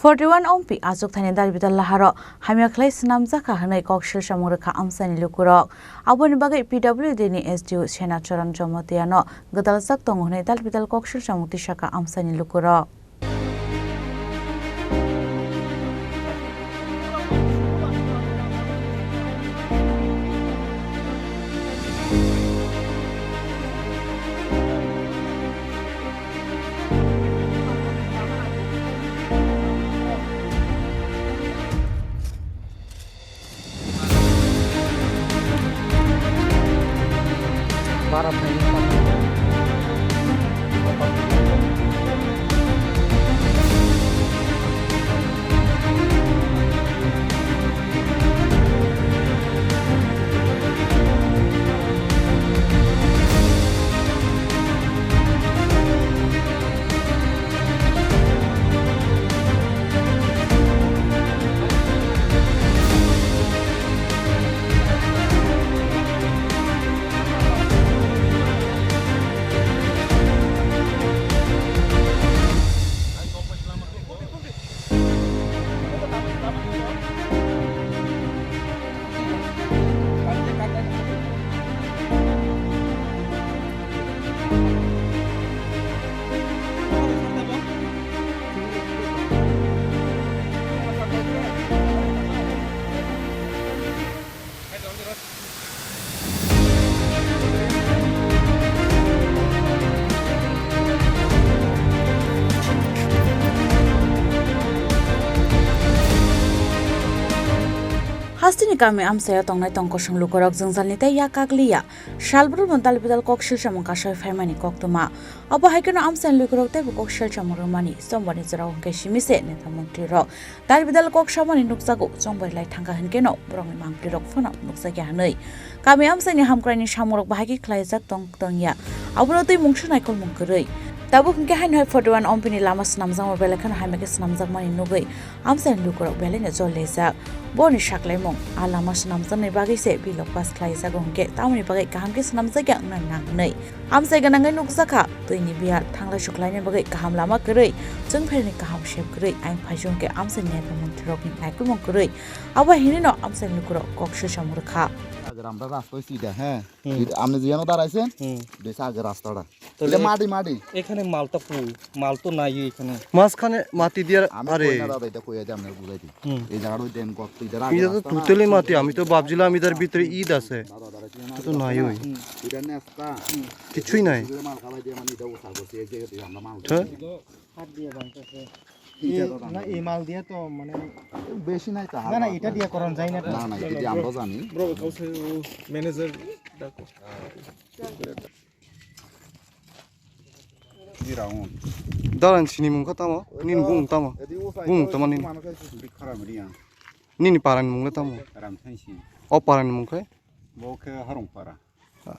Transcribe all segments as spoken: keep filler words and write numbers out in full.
Forty one Ompi achukthani dalbidal laharo hamya khlai swnamjakha hwnwi kok silsamung rwkha amchaini lukurok. Aboni bagwi P W D ni S D O Sena Charan Jamatia no gwdaljak tongo hwnwi dalbidal kok silsamung tisakha amchaini lukurok. Hasteni kami amchaio tongnai tongkosong lukurok jwngjalni tei yak kakliya. Salbrumno dalbidal kok silsamung kasai phaimani koktwma. Abo hai kheno amchaini lukurok teibo kok silsamung rwmani Sombarni jorao hwnkhe simi se neta montrirok. Dalbidal kok samani nukjago, chongbari lai thangkha hwnkhe no borokni mangpilirok phano nukjakya hwnwi. Kami amchaini hamkraini samungrok bahai khe khlaijak tong tongya. Abono twi mungsa naikolmung kwrwi. Tabuk hwnkhe haino hai forty one Ompi ni lama swnamjakma belai kheno hamya khe swnamjakmani nugwi amchaini lukurok belai no jol lijak. Boni saklaimung, a lama swnamjaknai bagwi se bilok pass khlaijago hwnkhe tamoni bagwi kaham khe swnamjakya wngna nang hwnwi. Amchai gwnangwi nukjakha, twini biyar thanglai suklaina bagwi kaham lama kwrwi, chwngpherni kaham sep kwrwi, ayang phaisung khe amchai neta montrokni naikolmung kwrwi. Abo hinwi no amchai lukurok kok silsamung rwkha. Agar amra rasta sida, he. Hmm. Amne jiyano daraisen, hmm, besa agar rasta da. Tole. Ita madi, madi. Ekhane malta pui, malto nai ekhane. Mazkhane mati diya, are. Koi na dada, ita koi aja amne bujai di. Hmm. Ei jaga roi den got, ita agar rasta na. Ita to totally mati, ami to babjilam itar bhitre id ase. Dada, dada, ita to nai oi. Hmm. Ita nesta. Kichhui nai. Ita mal khalai diya mani ita usa gosi, ei jaga ita amra mal. Tha? Hat diya bangta se. Ita to na, dana. Ei mal diya to mane. Besi nai ta. Na, na, ita diya koron jai na. Na, na, ita diya amra jani. Bro, kau se manager dako. Dalan sini mung kha tamo? Nini bumung tamo? Bumung tamo nini? Nini parani mung le tamo? O parani mung khe? Bo khe Harungpara.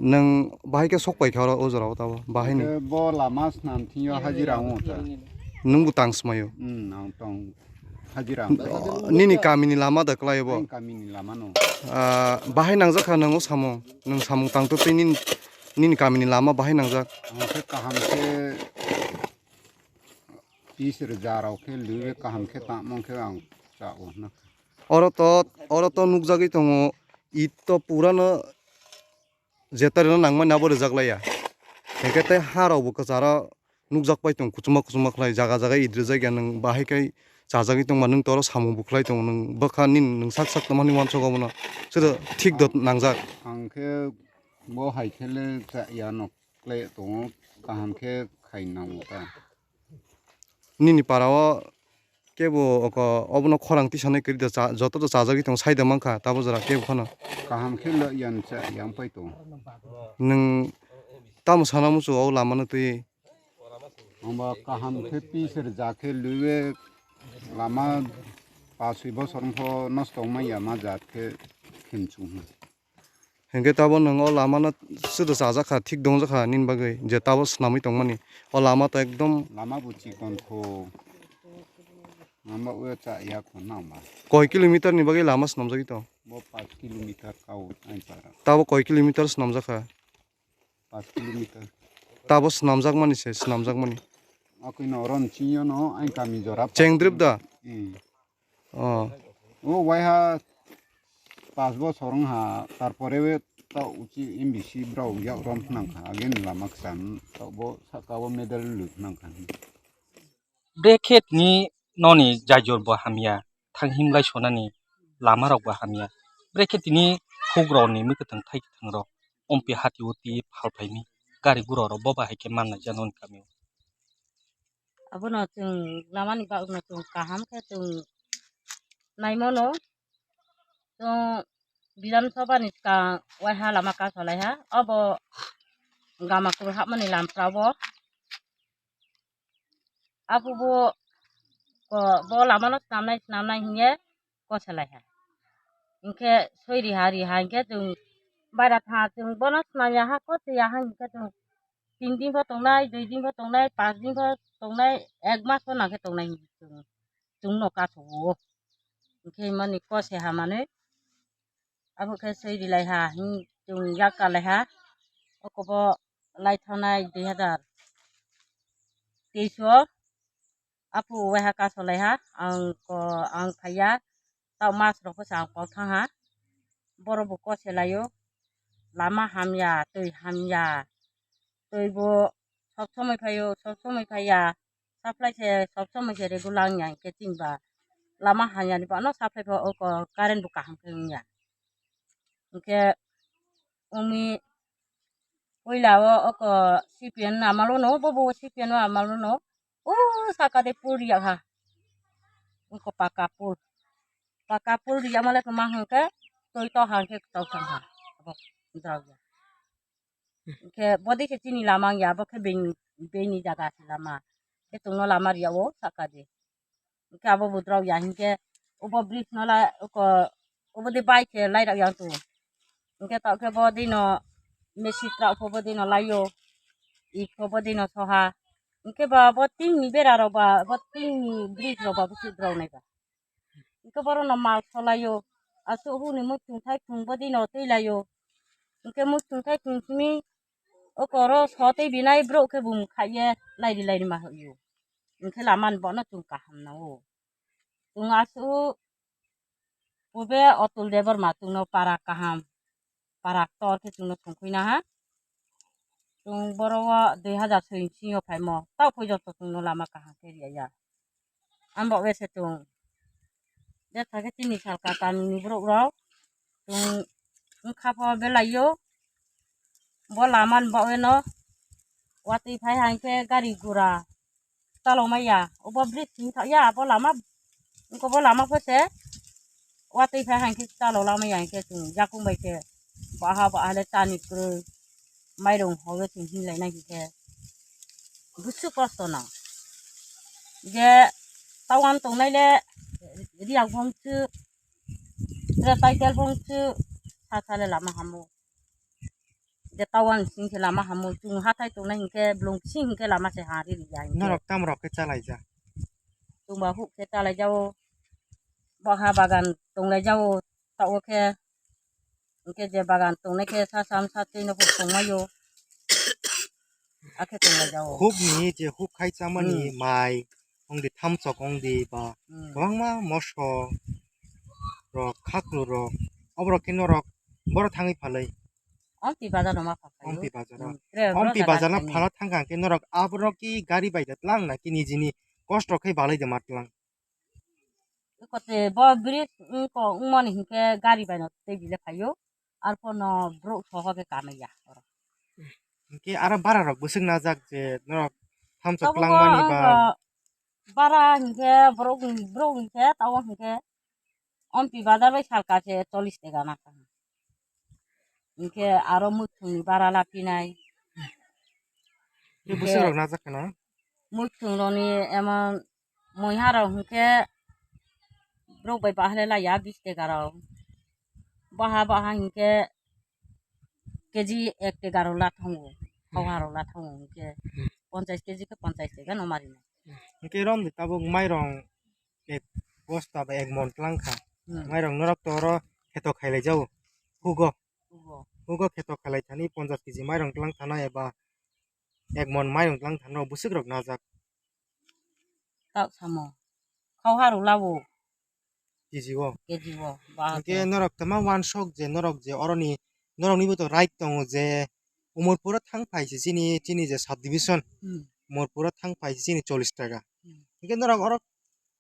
Nwng bahai khe sok pai kha oro o jora o tamo? Bahai ni? Bo lama snam thing yo hajira wngo ta. Nwng bo tang smaio? Hmm, ang tong. Hajira. Nini kamini lama da kwlai bo? Ang kamini lama no. Ah, bahai nangjak kha nang o samung. Nang samung tang to tei nini, nini kamini lama bahai nangjak. Ang khe kaham khe pis rwja rok khe lwi kaham khe tamo khe ang cha o na. Oro to, oro to nukjagwi tongo, it to pura no jetarino nangmani abo rwjak laiya. Hinkhe tei ha rokbo kwcharo nukjak pai tongo, kuchuma kuchuma khlai, jaga jaga id rwjak ya, nwng bahai khai chajagwi tongma, nwng toro samung bo khlai tongo, nwng bwkha nini nwng sak sak tongmani uansuk obono. Sero thik do nangjak. Ang khe bo hai khe le cha ya no khlai tongo, kaham khe khai nango ta. Nini para o kebo oko obono khorang tisanai kwrwi da cha-, joto da chajagwi tongo, sai da mankha tabo jora kebo phano. Kaham khe lo yan cha yang pai tongo. Nwng tamo sana muchung o lama no twi? Ongba kaham khe pis rwja khe lwiwi lama paswi bosor wngkho nosto wngmaya ma jat khe khinchung hwn. Hinkhe tabo nwng o lama no sudo chajak kha, thik dongjak kha nini bagwi, je tabo swnamwi tongmani. O lama to ekdom. Lama bo chikon kho. Lama o cha ya kho na ma. Koi kilometer ni bagwi lama swnamjagwi tong? Bo paanch kilometer kao ain para. Tabo koi kilometer swnamjak kha? Paanch kilometer. Tabo swnamjakmani se, swnamjakmani. Akui no oro ni chini yo no ain kami jora. Chengdrip da? Hmm. Oh. O waiha pas bosor wngha, tarpore ta uchi M B C brao yak rom phnang kha, again lama kwcham, ta bo saka o medal lwi phnang kha. Brekhe tini noni jajor bo hamya, thang himlai sonani lama rok bo hamya. Brekhe tini huk rok ni mwkhwtwng thai kwthwng rok ompi hati uti phal phaini gari gura rok bo bahai khe manna jani noni kami o. Abono chwng lamani bagwino chwng kaham khe chwng naimano. Chwng Bidhan Sabha ni swkang waiha lama kasolaiha, obo Gamakur hapmani lamsao bo. Aphuru bo, bo lamano swnamnai swnamnai hinkhe koselaiha. Hinkhe soi riha riha hinkhe chwng baira tha chwng bono swnamyaha kosyaha hinkhe chwng tin din pho tongnai, dui din pho tongnai, panch din pho tongnai, ek mas pho nangkhe tongnai hinwi chwng, chwngno kasogo. Hinkhe mani kose ha manwi, abo khe soi rilai ha, hin chwng yak kalai ha, okobo lai thanai dui hazar teis o. Aphuru waiha kasolaiha, ang ko, ang phaiya, tao mas rok khe ang kok thangha, borok bo kose laio, lama hamya, twi hamya, twi bo sob somoi phaio, sob somoi phaiya, supply se sob somoi se regular wngya hinkhe chini ba lama hamya ni bo ano supply pho oko current bo kaham khe wngya. Hinkhe wngwi puila o oko C P N amalo no, bobo C P N o amalo no, o saka de pul riya ha. Oko paka pul. Paka pul riya male kwma hwnkhe twi to hangkhe kwtal thang ha. Abo jao ya. Hinkhe bodi khe chini lama wngya, abo khe beng-, bengni jaga se lama. Khe chwngno lama riya o saka de. Hinkhe abo bo drao ya hinkhe obo bridge no la oko obo de bai khe lai rok yang tu. Hinkhe tao khe bo dino mesi trao pho bo dino laio. Ik pho bo dino soha. Hinkhe ba bo tin ni bera rok ba bo tin ni bridge rok ba busi drao nai ba. Hinkhe borok no mal solaio. Aswk huni muchung thai thung bo dino twi laio. Hinkhe muchung thai thung simi oko oro so tei binai borok khe bum khaiye lairi lairi ma hoyo. Hinkhe lama ni bono chwng kaham nao. Chwng aswk ube Atul Debbarma chwngno para kaham, para ktor khe chwngno thwngkhwina ha. Chwng boro o dui hazar soi ni simi o phaimo, tao poi joto chwngno lama kaham khe riya ya. Ambo wese chwng. Jesa khe chini salka kami ni borok rok chwng wngkha pho belai o. Bo lama ni bagwi no watwi phai hai khe gari gura chalok maya. Obo bridge simi thok ya, bo lama, wngkha bo lama pho se watwi phai hai khe chalok lamaya hinkhe chwng yakung bai khe baha baha le chani kwrwi mairung hogo chwng hinlai nai hinkhe busu kosto no. Je tawan tongnai le riyak bong chu, tre title bong chu, sa sa le lama hamo. Je tawan sing khe lama hamo, chwng hathai tongnai hinkhe blong sing hinkhe lama se hari riya hinkhe. Norok tam rok khe chalaijak? Chwngba huk khe chalaijao, baha bagan tonglaijao, tao khe. Hinkhe je bagan tongnai khe sa sam sa twi no huk tongmaio. Akhe tonglaijao. Huk ni je huk khai chamani Hmm. mai, ongdi thamchok ongdi ba Hmm. kwbangma moso rok, khaklu rok, oborok khe norok boro thangwi phalwi? Ompi bazar no ma pha khaio. Ompi bazar o. Hmm, tre boro Ompi jaga bazar no thani. Phala thangkha khe norok aborok ki gari bai da tlang na ki nijini kosto khe balai de ma tlang? Kote bo bridge wngko wngmani hinkhe gari bai no tei bile phaio. Arphuno borok soho khe kanwi ya oro. Hinkhe aro bara rok bwswk najak je norok thamsa Tabukbo kwlangmani ba? Wngkha bara hinkhe borok, borok hinkhe tabuk hinkhe Ompi bazar bai salka se chollish taka nangkha. Hinkhe aro muchungni bara lapinai. Tei bwswk rok najak khna? Muchung rokni emon muiha rok hinkhe borok bai bahle laiya bish taka rok. Baha baha hinkhe K G ek taka rok la thango, hauha rok la thango hinkhe Hmm. Ponchas K G khe ponchas taka no marinai. Hinkhe romdi tabuk mairong ek bosta ba ek mon tlang kha. Hmm. Mairong norok to oro kheto khailai jago, hugo. Hugo. Hugo kheto khailai thani ponchas K G mairong tlang thana eba ek mon mairong tlang thana bwswk rok najak. Tak samo. Hau haru labo. K G o. K G o. Ba Hwnkhe to. Norok tama wansok je norok je oroni norokni bo to right tongo je Umorpuro thang phai se chini, chini je subdivision, Hmm. Umorpuro thang phai se chini chollish taka. Hmm. Hwnkhe norok oro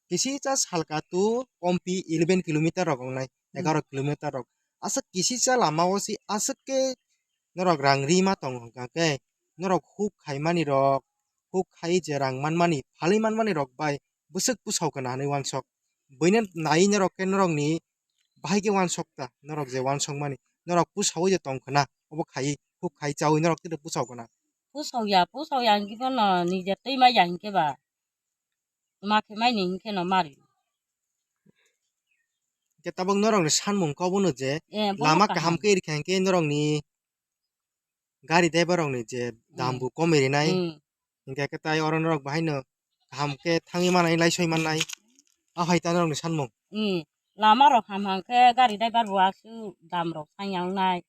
kisi cha salka tu ompi eleven kilometer rok wngnai, Hmm. egaroh kilometer rok. Aswk kisi cha lama o si aswk khe norok rang ri ma tongo hwnkha khe norok huk khaimani rok, huk khai je rang manmani, phalwi manmani rok bai bwswk pusao kana hwnwi wansok. Buino nai norok khe norokni bahai khe wansok ta, norok je wansokmani, norok pusaui je tong khna, obo khai, huk khai chaui norok tei pusao khna. Pusao ya, pusao ya hwnkhe bono nije twi mai ya hwnkhe ba. Ma khe mai ni hwnkhe no mari. Hwnkhe tabuk norokni sanmung kok bono je Eh, bono lama kaham kaham. Khe rikha hwnkhe norokni gari driver rokni je Hmm. Dam bo komoi rinai. Hmm. Hwnkhe khe tai oro norok bahaino kaham khe thangwi manai, laisoi manai. A hai ta norokni sanmung. Hmm. Lama rok ham ham khe gari driver bo aswk dam rok sanya wngnai.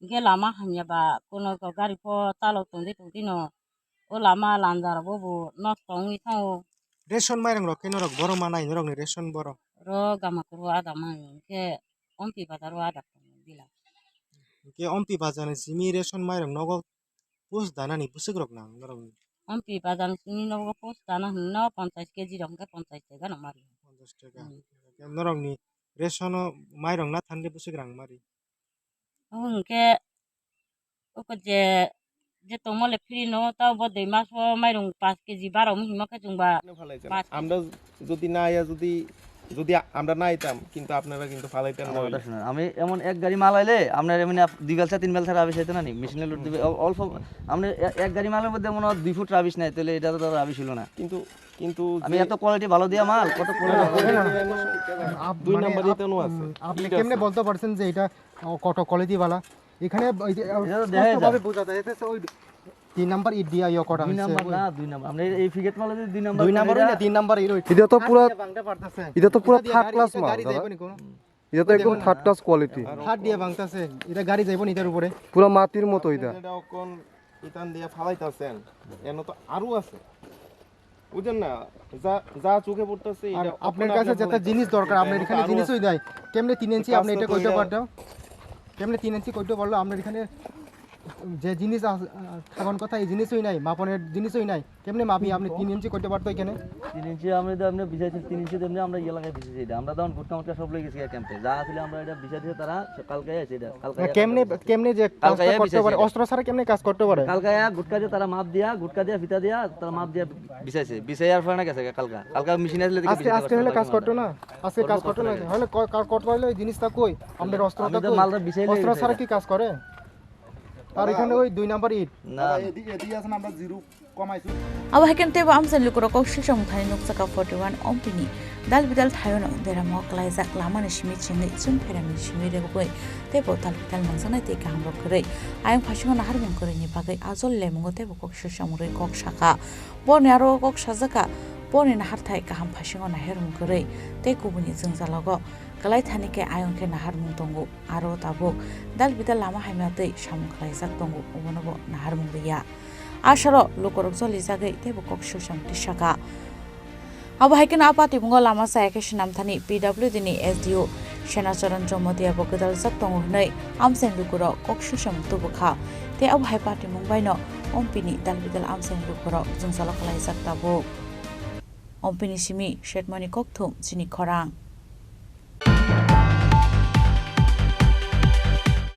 Hwnkhe lama hamya ba kono rok gari pho chalo tongdi tongdi no. O lama lanja rok bo bo nosto wngwi thango. Ration mairang rok khe norok boro manai, norokni ration boro. Ro gama kuru ada mani hwnkhe ompi bazar o ada tongo bila. Hwnkhe ompi bazar ni simi ration mairang nogo post danani bwswk rok nang norokni? Ompi bazar ni simi nogo post dana hwnno ponchas K G rok hwnkhe ponchas taka no mari. Ponchas taka. Hmm. Hwnkhe norokni ration o mairang na thangkhe bwswk rang mari? Obo hwnkhe oko je, je tongmo le free no, tao bo dui mas o mairung paanch K G bara wngwi himo khe chwngba. Paanch K G. আমরা যদি না আইয়া যদি, যদি আমরা না আইতাম, কিন্তু আপনারা কিন্তু ফালাইতেন না আমার কথা অইলে। শুনুন, আমি এমন এক গাড়ি মাল আইলে আপনার এমনি আপ-, দুই বেলচা, তিন বেলচা রাবিশ আইতো না নি? মেশিনে লোড দিবে, অল-, অল্প, আপনি এ-, এক গাড়ি মালের মধ্যে মনে হয় দুই ফুট রাবিশ নাই, তাহলে এটা তো তার রাবিশ হইলো না। কিন্তু, কিন্তু আমি যে এত কোয়ালিটি ভালো দিয়া মাল, কত কোয়ালিটি ভালো দিয়া মাল। আপ-, দুই মানে নাম্বার আপ-, ইতানো আছে। উম, আপনি ইট কেমনে আছে। বলতে পারছেন যে এটা ও, কত কোয়ালিটি বালা। এখানে ওই যে, এটা তো দেখা যায়। স্পষ্টভাবে বোঝা যায়, এটা তো ওই তিন নাম্বার ইট দিয়া ইয়ে করা দুই হয়েছে, নাম্বার ওই। না, দুই নাম্বার। আমরা এই ফিগেট মাল যদি দুই নাম্বার দুই করে নাম্বার ওই না, এটা তিন নাম্বার ইট ওই। এটা তো হাত পুরা, দিয়ে ভাঙতে পারতেছে। এটা তো পুরা এটা দিয়ে থার্ড গাড়ি, ক্লাস এটা মাল, গাড়ি দাদা। যাইবো নি কোনো? এটা তো ওই একদম দেখো না। Third class quality. হাত দিয়ে ভাঙতেছে, এটা গাড়ি যাইবো নি এটার উপরে? পুরা মাটির মতো এটা। এটা অখন ইতান দিয়া ফালাইতাছেন, এন তো আরো আছে। বুঝেন না? যা, যা চোখে পড়তেছে, আর এটা আপনার অখন কাছে আপনার যেটা ফালাইতাছেন। জিনিস দরকার, এটা আপনার এন তো এখানে আরো জিনিসই আছে। নাই। কেমনে তিন ইঞ্চি আপনি কাজ এটা করতে করতে পারতো? কেমনে তিন ইঞ্চি করতে পারলো? আপনার এখানে যে জিনিস আস-, আ, থাকার কথা, এই জিনিসই নাই, মাপনের জিনিসই নাই। কেমনে মাপি আপনি তিন ইঞ্চি করতে পারতো এখানে? তিন ইঞ্চি আমরা তো এমনি বিছাইছি, তিন ইঞ্চি তো এমনি আমরা ইয়ে লাগাই দিছি এটা। আমরা তখন গুটকা মুটকা সব লই গেছি ক্যাম্পে। যা আসলে আমরা এটা বিছাই দিছি তারা কালকে আইছে এটা। কালকে না, আইয়া কেমনে, কালকে কেমনে যে কালকে কাজটা আইয়া করতে পারে? বিছাইছে এটা। অস্ত্র ছাড়া কেমনে কাজ করতে পারে? কালকে আইয়া গুটকা দিয়ে তারা মাপ দিয়া, গুটকা দিয়া, ফিতা দিয়া তারা মাপ দিয়া বিছাইছে। বিছাইয়া আর ফেলে গেছে কালকা। কালকা মেশিন আসলে দেখি আজকে, বিছাইতে আজকে হলে পারছে কাজ না। করতো না? আজকে কাজ করতো না? হলে ক-, কা-, করতে পারলে ওই জিনিসটা কই? আমাদের অস্ত্রটা আমি তো কই? মালটা বিছাই অস্ত্র লই ছাড়া গেছে। কি কাজ করে? আর এখানে ওই দুই নাম্বার ইট। না। দাদা, এদিকে, এদিকে আছেন, আমরা জিরো কমাইছি। Abo hai khe teibo amchaini lukurok kok sui samung thani nuk saka forty one ompini dal bidal thaiono deramo klaijak lamani simi chengwi chwng pheramni simi rebogwi teibo dal bidal nangjaknai tei kahamrok kwrwi ayang phasingo naharmung kwrwini bagwi ajol lemungo teibo kok sui samung rwi kok saka. Borni aro kok sajakha, borni naharthai kaham phasingo naharmung kwrwi tei kubuni jwngjalogo kwlai thani khe ayang khe naharmung tongo. Aro tabuk dal bidal lama hamya twi samung khlaijak tongo, obono bo naharmung rwya. Asaro lukurok jolijagwi teibo kok sui samung twi saka. Abo hai kheno a patimungo lama chaya khe swnamthani P W D ni S D O Senacharan Jomotia bo gwdaljak tongo hwnwi amchaini lukurok kok sui samung tubukha. Tei abo hai patimung baino ompini dal bidal amchaini lukurok jwngjalo khlaijak tabuk. Ompini simi Setmani Kokthum chini khorang.